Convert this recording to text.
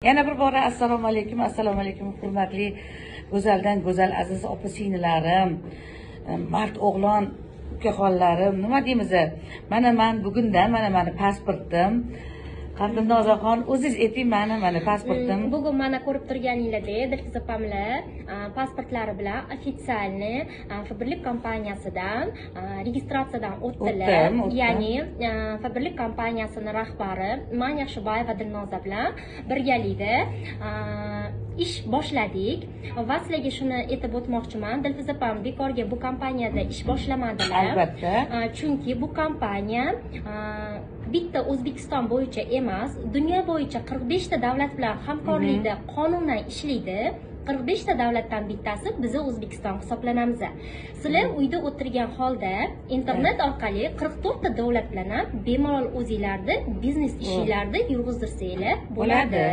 Yana bir bora assalomu alaykum, assalomu alaykum, hurmatli go'zaldan go'zal aziz opa singillarim, mard o'g'lon ukaxonlarim, nima deymiz? Mana man bugundan, mana mani pasportim. Qani, o'zingiz ayting, mani mana pasportim. Bugun mana ko'rib turganinglardek, Dilfuza opamlar pasportlari bilan официальный Faberlic kompaniyasidan registratsiyadan o'tdilar. O'tdim, o'tdim. Ya'ni Faberlic kompaniyasini rahbari man Yaxshiboyeva Dilnoza bilan birgalikda ish boshladik va sizlarga shuni aytib o'tmoqchiman, Dilfuza opam bekorga bu kompaniyada ish boshlamadilar. Albatta. Chunki bu kompaniya bitta O'zbekiston bo'yicha emas, dunyo bo'yicha 45 ta davlat bilan hamkorlikda qonunan ishlaydi. 45 ta davlatdan bittasi bizni O'zbekiston hisoblanamiz. Sizlar uyda o'tirgan holda internet orqali 44 ta davlat bilan ham bemalol o'zinglarni biznes ishinglarni yurg'izdirsanglar bo'ladi. Bo'ladi.